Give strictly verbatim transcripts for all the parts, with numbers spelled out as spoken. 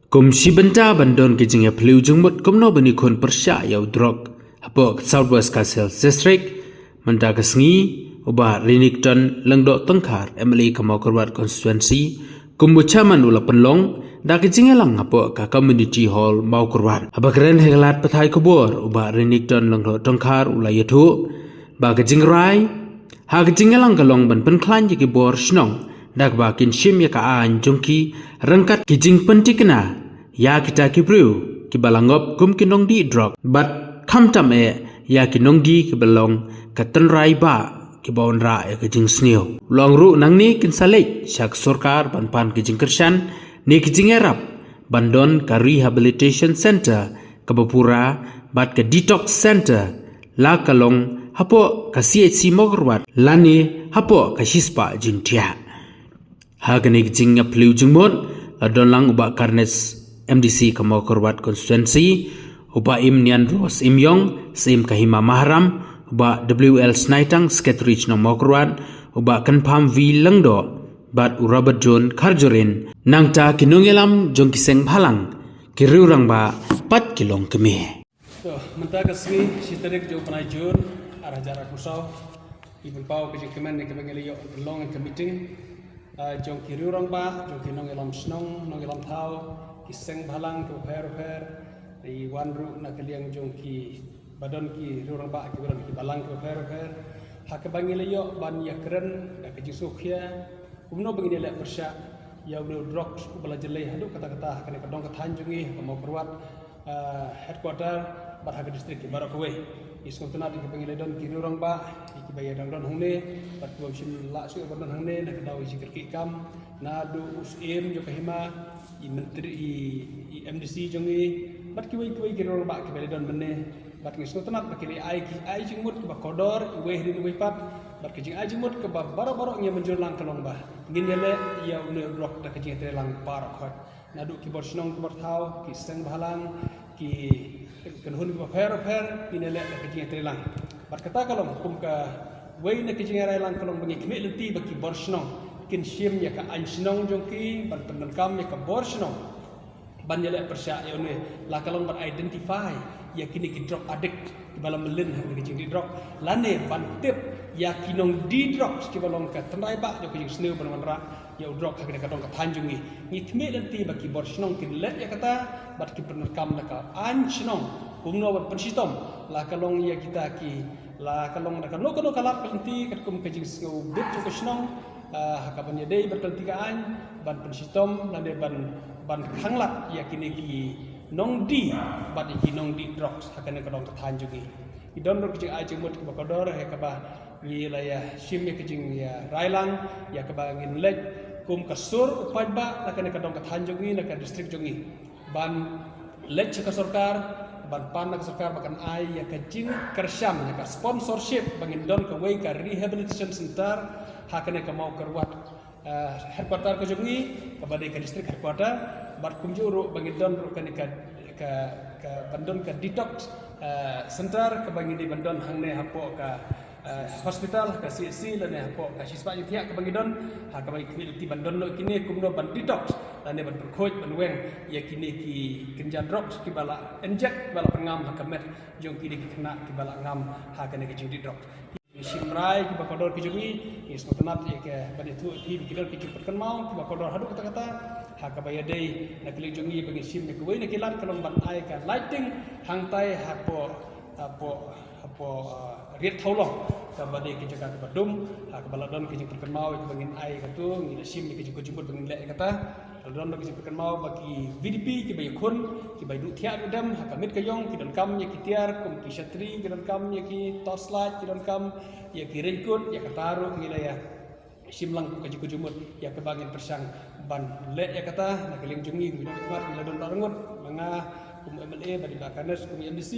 Kum shi bynta ban don ki jingïaphylliew jingmut kumno ban ïakhun pyrshah ïa u drok hapoh ka South West Khasi Hills District, mynta ka sngi u Bah Renikton Lyngdoh Tongkhar, M L A ka Mawkyrwat Constituency, kum u chairman u la pynlong da ka jingïalang hapoh ka Community Hall Mawkyrwat. Haba kren ha ka lad pathai khubor, u Bah Renikton Lyngdoh Tongkhar u la ïathuh ba ka jingrai ha ka jingïalang ka long ban pynkhlaiñ ïa ki bor shnong da kaba kin shim ïa ka aiñ jong ki ryngkat ki jingpynthikna ïa kita ki briew kiba la ngop kum ki nongdih drok bad khamtam eh ïa ki nongdih kiba long ka tynrai bah kiba wanrah ïa ka jingsniew. Long ruh nangne kin sa leit sha ka sorkar ban pan ka jingkyrshan ne ka jingïarap ban don ka rehabilitation center kaba pura bad ka detox center, la ka long hapoh ka C H C Mawkyrwat lane hapoh ka shispah jingthiah. Ha kane ka jingïaphylliew jingmut la don lang u Bah Carnes, M D C ka Mawkyrwat Constituency, u Bah Imnianros Imïong, Syiem ka Hima Maharam, u Bah W L Snaitang, Secretary Chnong Mawkyrwat, u Bah Kynpham V Lyngdoh bad u Robert John Kharjurin, nangta ki nongïalam jong ki seng bhalang, ki riewrangbah bad ki longkmie. To, mynta ka sngi, shi tarik jong u bnai Jun, ar hajar arphew saw, ngi pynpaw ka jingkmen ïa kaba ngi la ïoh pynlong ïa ka meeting, ah, jong ki riewrangbah, jong ki nongïalam shnong, nongïalam thaw, ki seng bhalang kiba pher bapher, ngi wan ruh na ka liang jong ki ba don ki riewrangbah kiba don ki balang kiba pher bapher. Ha kaba ngi la ïoh ban ïakren da ka jingsngewkhia kumno ba ngin ïaleh pyrshah ïa une u drok uba la jyllei haduh katta katta ha kane ka dong ka thaiñ jong ngi ha ka Mawkyrwat, ah, headquarter bad ha ka district baroh kawei. Ngi sngewtynnat ïa kiba ngi la don ki riewrangbah, ïa kiba ïa dang don hangne bad kiba shim lah shuh ban don hangne na ka daw jingkyrkieh kam, naduh u Syiem jong ka Hima, i Myntri, i, i M D C jong ngi bad kiwei kiwei ki riewrangbah kiba la don mynne. Bad ngi sngewtynnat ba ki la ai ki ai jingmut kiba kordor iwei hadien iwei pat. Bad ki jingai jingmut kiba baroh baroh ngi mynjur lang ka long ba ngin ïaleh ïa une u drok da ka jingïatreilang baroh khoit. Naduh ki bor shnong ki bor thaw, ki seng bhalang, ki kynhun kiba pher bapher, ngin ïaleh da ka jingïatreilang. Bad kata ka long kum kawei na ka jingïatreilang ka long ba ngi khmih lynti ba ki bor shnong kin shim ïa ka aiñ shnong jong ki ban pyndonkam ïa ka bor shnong ban ïaleh pyrshah ïa une, la ka long ban identify ïa kine ki drug addict kiba la mlien ha ka jingdih drok, lane ban tip ïa ki nongdih drok kiba long ka tynrai bah jong ka jingsniew ban wanrah ïa u drok ha kane ka dong ka thaiñ jong ngi. Ngi khmih lynti ba ki bor shnong kin leh ïa kata bad kin pyndonkam da ka aiñ shnong kumno ban pynshitom, la ka long ïa kita ki, la ka long da kano kano ka lad ka lynti katkum ka jingsngewbit jong ka shnong, ah, ha kaban ïadei bad ka lynti ka aiñ ban pynshitom lane ban, ban khanglad ïa kine ki nongdih bad ïa ki nongdih drugs ha kane ka dong ka thaiñ jong ngi. Ngi don ruh ki jingai jingmut kiba kordor ha kaba ngi la ïa shim ïa ka jingïarailang ïa kaba ngin leit kum ka sur u paidbah na kane ka dong ka thaiñ jong ngi, na ka district jong ngi, ban leit sha ka sorkar, ban pan na ka sorkar ba kan ai ïa ka jingkyrshan, ïa ka sponsorship ba ngin don kawei ka rehabilitation center ha kane ka Mawkyrwat, eh, headquarter ka jong ngi, kaba dei ka district headquarter, bad kumjuh ruh ba ngin don ruh kane ka, ka, ka ban don ka detox, eh, center kaba ngin dei ban don hangne hapoh ka, eh, hospital, ka C H C lane hapoh ka shispah jingthiah kaba ngi don, ha kaba ngi khmih lynti ban don noh kine kumno ban detox lane ban pynkhuid ban weng ïa kine ki kynja drugs kiba la inject, kiba la pynngam ha ka met jong kine ki khynnah kiba la ngam ha kane ka jingdih drugs. Ngi shim rai kiba kordor ki jong ngi, ngi sngewtynnat ïa ka ban ïathuh ïa phi ba ki don ki jingpynkynmaw kiba kordor haduh katta katta, ha kaba ïadei na ka liang jong ngi ba ngi shim ïa kawei na ki lad ka long ban ai ka lighting hangtai hapoh, hapoh, hapoh, ah, Riat Thawlong, kaba dei ka jaka kaba dum, ha kaba la don ka jingpynkynmaw ïa kaba ngin ai ïa kato, ngi la shim ïa ka jingkut jingmut ba ngin leh ïa kata. La don ka jingpynkynmaw ba ki V D P kiba ïakhun, kiba ïaduh thiah ïaduh dem ha ka miet ka ïong, ki donkam ïa ki tiar kum ki shatri, ki donkam ïa ki torchlight, ki donkam ïa ki raincoat, ïa kata ruh ngi la ïa shim lang kum ka jingkut jingmut ïa kaba ngin pyrshang ban leh ïa kata. Na ka liang jong ngi, ngi nongmihkhmat ngi la don bad arngut, ma nga kum M L A bad i Bah Carnes kum i M D C,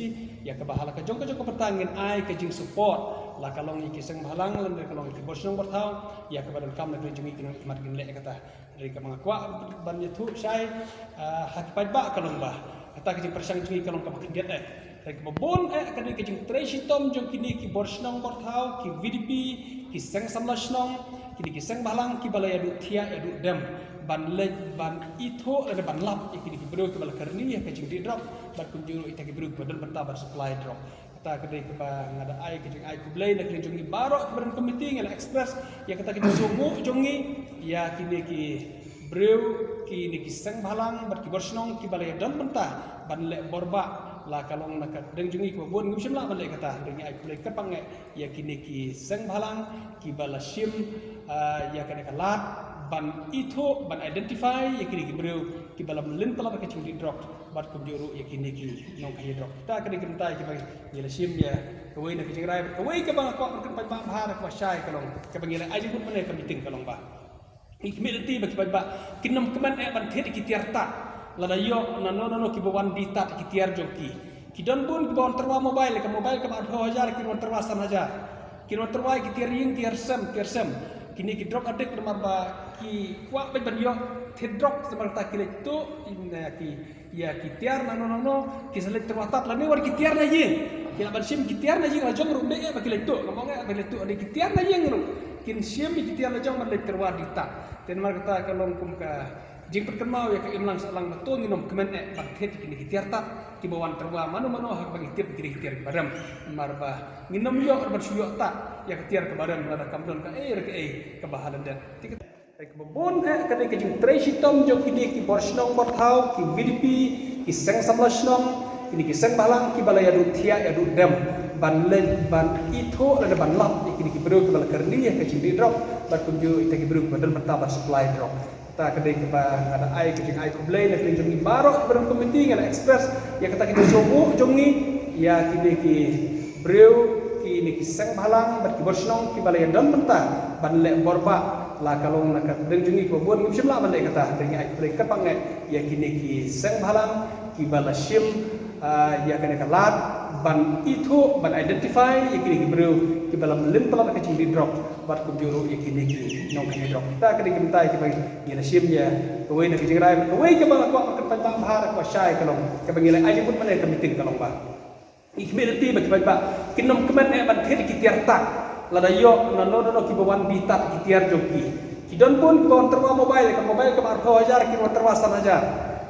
ïa kaba ha la ka jong ka jong ka bynta ngin ai ka jingsupport, la ka long ïa ki seng bhalang lane ka long ïa ki bor shnong bor thaw, ïa kaba donkam. Na ka liang jong ngi ki nongmihkhmat ngin leh ïa kata. Hynrei kaba nga kwah ban ïathuh shai, ah, ha ki paidbah ka long ba kata ka jingpyrshang jong ngi ka long kaba khyndiat eh. Hynrei kaba bun eh ka dei ka jingtrei shitom jong kine ki bor shnong bor thaw, ki V D P, ki seng samla shnong, kine ki seng bhalang kiba la ïaduh thiah ïaduh dem ban leit ban ithuh lane ban lap ïa kine ki briew kiba la kyrni ïa ka jingdih drok bad kumjuh ruh ïa kita ki briew kiba don bynta ban supply drok. Kata ka dei kaba nga da ai ka jingai khublei na ka liang jong ngi baroh kiba don committee. Nga la express ïa kata ka jingsngewnguh jong ngi ïa kine ki briew, kine ki seng bhalang bad ki bor shnong kiba la ïa don bynta ban leh bor bah. La ka long na ka dang jong ngi kiba bun ngim shym lah ban leh kata, hynrei ngi ai khublei kyrpang eh ïa kine ki seng bhalang kiba la shim, ah, ïa kane ka lad ban ithuh, ban identify ïa kine ki briew kiba la mlien palat ka jingdih drok bad kumjuh ruh ïa kine ki nongkhaïi drok. Kata ka dei ki bynta kiba ngi la shim ïa kawei na ka jingrai bad kawei kaba nga kwah ban kren paidbah bha, kaba shai ka long kaba ngi la ai jingmut mynne ka meeting ka long ba ngi khmih lynti ba ki paidbah kin ym kmen eh ban thied ïa ki tiar tad. Lada ïoh nano nano kiba wan die tad ïa ki tiar jong ki. Ki don bun kiba wan tyrwa mobile, ka mobile kaba arphew hajar kin wan tyrwa san hajar. Kin wan tyrwa ïa ki tiar ïing, tiar sem, tiar sem. Kine ki drug addict namar ba ki kwah beit ban ïoh thied drok, namar kata ki leit tuh ïa ki, ïa ki tiar nano nano, ki sa leit tyrwa tad lane wan ki tiar na ïing. Ki lah ban shim ki tiar na ïing la jong ruh, ym dei eh ba ki leit tuh, nga ong eh ba ki leit tuh, lane ki tiar na ïing ruh kin shim ïa ki tiar la jong ban leit tyrwa die tad. Te namar kata ka long kum ka jingpynkynmaw ïa ka imlang sahlang ba to ngin ym kmen eh ban thied ïa kine ki tiar tad kiba wan tyrwa mano mano ha kaba ngi tip ïa kine ki tiar kiba rem. Namar ba ngin ym ïoh ruh ban shu ïoh tad ïa ka tiar kaba rem lada kam don kaei re kaei kaba ha lyndet. Te ka, te kaba bun eh ka dei ka jingtrei shitom jong kine ki bor shnong bor thaw, ki V D P, ki seng samla shnong, kine ki seng bhalang kiba la ïaduh thiah ïaduh dem ban leit ban ithuh lane ban lap ïa kine ki briew kiba la kyrni ïa ka jingdih drok bad kumjuh ïa kita ki briew kiba don bynta ban supply drok. Kata ka dei kaba nga da ai ka jingai khublei na ka liang jong ngi baroh kiba don committee. Nga la express ïa kata ka jingsngewnguh jong ngi ïa kine ki briew, kine ki seng bhalang bad ki bor shnong kiba la ïa don bynta ban leh bor bah. La ka long na ka dang jong ngi kiba bun ngim shym lah ban leh kata, hynrei ngi ai khublei kyrpang eh ïa kine ki seng bhalang kiba la shim, ah, ïa kane ka lad ban ithuh, ban identify ïa kine ki briew kiba la mlien palat ka jingdih drok bad kumjuh ruh ïa kine ki nongkhaïi drok. Kata ka dei ki bynta kiba ngi la shim ïa kawei na ka jingrai bad kawei kaba nga kwah ban kren paidbah bha, kaba shai ka long kaba ngi la ai jingmut mynne ka meeting ka long ba ngi khmih lynti ba ki paidbah kin ym kmen eh ban thied ïa ki tiar tad. Lada ïoh nano nano kiba wan die tad ïa ki tiar jong ki. Ki don bun kiba wan tyrwa mobile, ka mobile kaba arphew hajar kin wan tyrwa san hajar.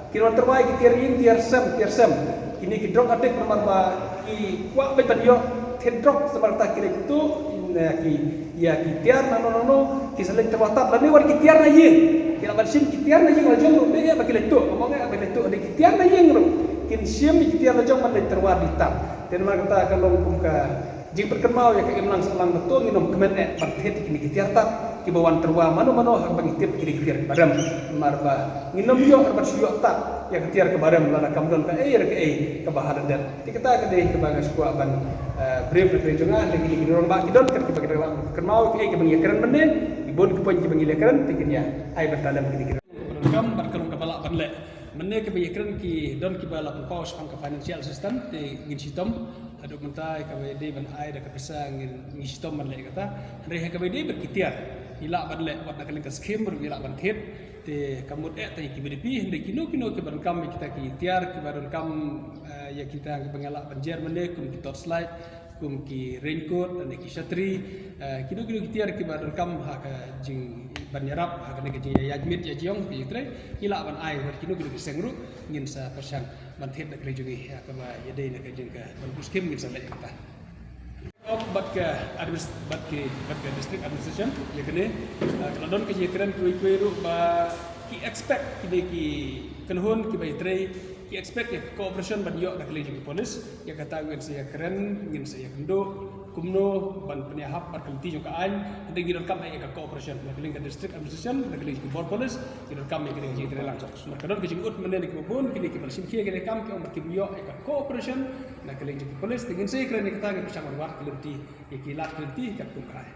Kin wan tyrwa ïa ki tiar ïing, tiar sem, tiar sem. Kine ki drug addict namar ba ki kwah beit ban ïoh thied drok, namar kata ki leit tuh ïa ki, ïa ki tiar nano nano, ki sa leit tyrwa tad lane wan ki tiar na ïing. Ki lah ban shim ki tiar na ïing la jong ruh, ym dei eh ba ki leit tuh, nga ong eh ba ki leit tuh, lane ki tiar na ïing ruh kin shim ïa ki tiar la jong ban leit tyrwa die tad. Te namar kata ka long kum ka jingpynkynmaw ïa ka imlang sahlang ba to ngin ym kmen eh ban thied ïa kine ki tiar tad kiba wan tyrwa mano mano ha kaba ngi tip ïa kine ki tiar kiba rem. Namar ba ngin ym ïoh ruh ban shu ïoh tad ïa ka tiar kaba rem lada kam don kaei re kaei kaba ha lyndet. Te kata ka dei kaba nga shu kwah ban, eh, brief na ka liang jong nga, lada kine ki rangbah ki don kat kiba ki rangbah kynmaw kaei kaba ngi ïa kren mynne, ki bun ki point kiba ngi ïa kren, te kin ïa ai bynta lem kine ki rangbah. Kaba donkam bad ka long kaba lah ban leh. Mynne kiba ïa kren ki don kiba la pynpaw shaphang ka financial assistance, te ngin shitom. Haduh mynta kaba ïadei ban ai da ka pisa ngin, ngin shitom ban leh kata. Hynrei ha kaba ïadei bad ki tiar, ngi lah ban leh, wat na ka liang ka skim ruh ngi lah ban thied. Te ka mut eh tang ïa ki V D P, hynrei kino kino kiba donkam ïa kita ki tiar kiba donkam, eh, ïa kita kiba nga lah ban jer mynne kum ki torchlight, kum ki raincoat, lane ki shatri, eh, kino kino ki tiar kiba donkam ha ka jing ban ïarap ha kane ka jingïaid miet ïa jong ki trei, ngi lah ban ai wat kino kino ki seng ruh ngin sa pyrshang ban thied na ka liang jong ngi ha kaba ïadei na ka jing ka ban pynskhem ngin sa leh kata. Bad ka adminis-, bad ki, bad ka district administration ïa kane, eh, ka la don ka jingkren kiwei kiwei ruh ba ki expect kine ki kynhun kiba ïatrei ki expect ïa ka cooperation ban ïoh na ka liang jong ki police. Ïa kata ngin sa ïakren, ngin sa ïakynduh kumno ban pynïahap bad ka lynti jong ka aiñ. Hynrei ngi donkam ïa ka cooperation na ka liang ka district administration, na ka liang ki bor police, ngi donkam ïa ka liang jingtrei lang. Namar ka don ka jingud mynne na kiba bun kine kiba la shim khia kine ki kam ki ong ba kim ïoh ïa ka cooperation na ka liang jong ki police. Te ngin sa ïakren ïa kata, ngin pyrshang ban wad ka lynti ïa ki lad ka lynti katkum ka aiñ.